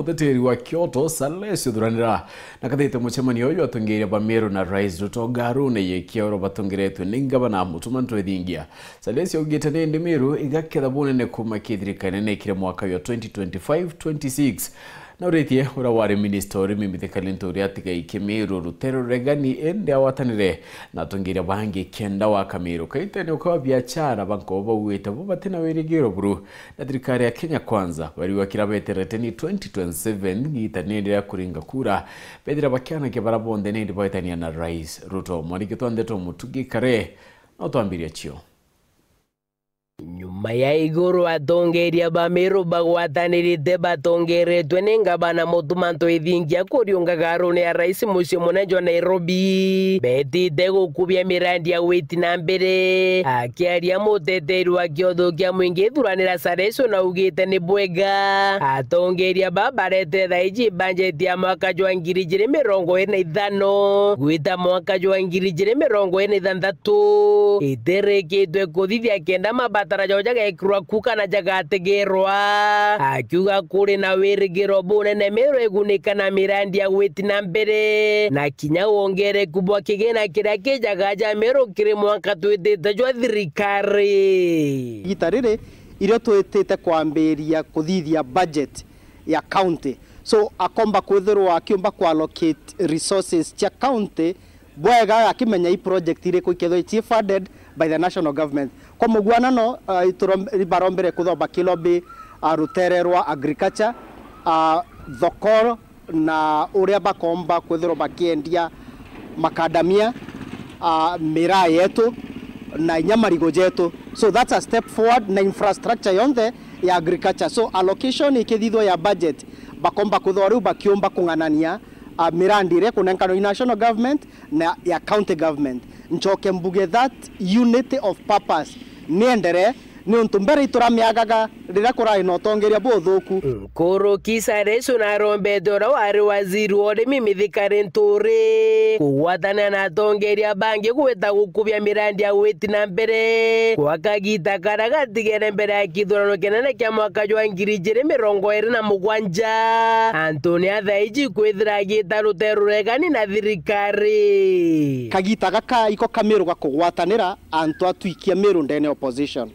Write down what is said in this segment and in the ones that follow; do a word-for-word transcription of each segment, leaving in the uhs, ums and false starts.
Muteteri wa Kyoto, Salesi Uthuranira, na kathite mucemanio uyu atongeria ba Meru na Rais Ruto ngarune ya Kioro batongeretwe ni ngavana Mutuma Ntwethingia. Salesi augite ni indi Meru igaketha bunene kuma kithirikari nekire mwaka wa twenty twenty-five twenty-six. Na uritie uria wari minista urimi Mithika Linturi atigai Kimiru rutere ruregani indi awatanire na atongeria bangi kenda wa Kamiru. Kaitene ukawa biachara banko bauite bo batina wirigiro buru na thirikari ya Kenya Kwanza, bariuga kira beterete ni twenty twenty-seven giita nindi ria kuringa kura, bethira bakianakia bara bonthe nindi baitania na Rais Ruto. Mwariki twa ndeto Mutugi Kare, no twambiria cio. Nyuma ya iguru atongeria ba Meru bagwatanirite batongeretwe ni ngavana Mutuma Ntwethingia kuriunga garune ya Rais mucii munene jwa Nairobi, betite gukubia mirandi ya gwiti na mbere. Akiaria muteteri wa kiotho kia mwingi ithuranira Sareso na augite ni bwega atongeria ba barete thaiji bajeti ya mwaka jwa ngiri ijiri mirongo iri na ithano gwita mwaka jwa ngiri ijiri mirongo iri na ithanthatu itirikitwe kuthithia kenda mabatara jao jagekirwa ku kana jagatigirwa. Akiuga kuri na wirigiro bunene Meru igunika na mirandi ya gwiti na mbere na kinya wongereku bwa kigina kiria kijaga ja Meru kiri mwaka twitite jwa thirikari. Igita riri, irio twitite kwambiria kuthithia budget ya county. So, akomba kwithirwa akiumba ku allocate resources cia county bwega, akimenya i project iriku ikethirwa ici funded by the national government. Kwa muguanano, uh, iturom-, barombere kuthomba kilobi, uh, rutere rwa agriculture, uh, thoko na uria bakomba kwithirwa bakiendia makadamia, uh, miraa yetu na inya marigo jetu. So that's a step forward na infrastructure yonthe ya agriculture. So allocation ikithithwa ya budget, bakomba kwithirwa riu bakiumba kung'anania, uh, mirandi iria ikunenkanwa i national government na ya county government. Ncoke mbuge that unity of purpose niendere, niuntu mbere ituramiagaga riria kurari na utongeria buthuku. Nkuruki Sareso narombete uria wari waziri wa urimi Mithika Linturi kugwatanira na atongeria bangi gwita gukubia mirandi ya gwiti na mbere gwa kagita karia gatigere mbere ya kithurano kinene kia mwaka jwa ngiri ijiri mirongo iri na mugwanja, antu ni athaiji kwithira agita rutere ruregani na thirikari. Kagita gaka iko ka Meru ga kugwatanira antu atwikia Meru ndene opposition.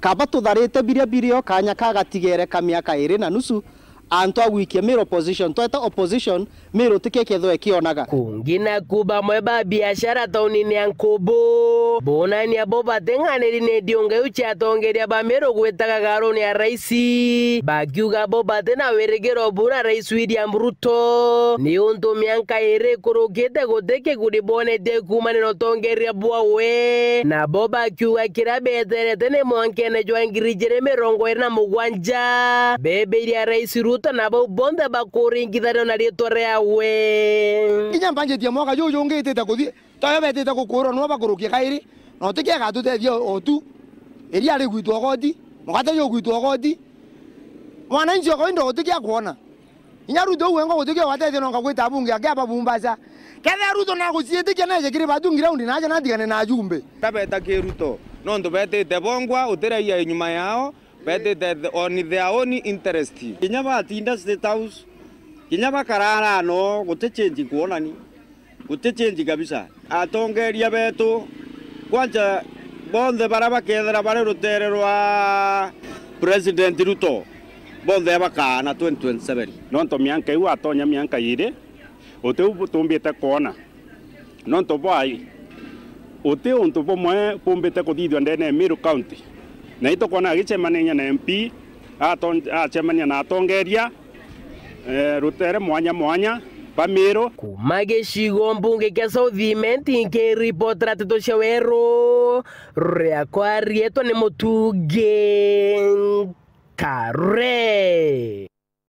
Kaba tutharite biria birio kanya ka gatigere ka miaka iri na nusu, antu a gwikia Meru opposition, tweta opposition, Meru tikekethwe ikionaga. Kungi naku bamwe ba biashara taunini ya Nkumbu bonania bo bating'aniri ni ndiunga iu cia atongeria ba Meru gwitaga garuni ya raisi, bakiuga bo batina wirigiro bura Rais William Ruto, ni untu mianka iri ikurukite guti kiguni bonetie kuumania na utongeria bwawe, nabo bakiuga kiria beterete ni mwankene jwa ngiri ijiri mirongo iri na mugwanja, bebe iria Rais Ruto na bau bonthe bakuringithanio na riitwa riawe. Kinya mbanjeti ya mwaka juju jungi itite kuthii, toyo betite gukurwa nwa bakurukia kairi, na utikia agatutethia o tu. Iria rigwitwa ogoti, mugate jugwitwa ogoti, mwananchi o kawaida utikia kwona. Inya Ruto uu wengwa gutikio watethia nonka gwita abunge ake aba Mombasa. Kethira Ruto naguciitikia neje kiri batu ground naje natigane na ajumbe. Tabeta ki Ruto, nontu betite bongwa, utiraia nyuma yao, betite th-, on their own interest. Kinya batinda State House, kinya bakarara no, guti change nkwonani. Guti change kabisa. Atongeria betu, kwanja bonthe baria bakethira bari rutere rwa President Ruto, bonthe bakaana twenty twenty-seven. Nontu mianka iu atonya mianka iiri, uti u tumbite kwona. Nontu bwai, uti untu bumwe bumbite kuthithua ndene ya Meru County. Na itukwona agicemania na M P, aton-, acemania na atongeria, eh, rutere mwanya mwanya ba Meru. Kuma gicigo mbunge kia South Imenti, nkiripotera nteto cia weru, riakwa rietwa ni Mutugi Kare.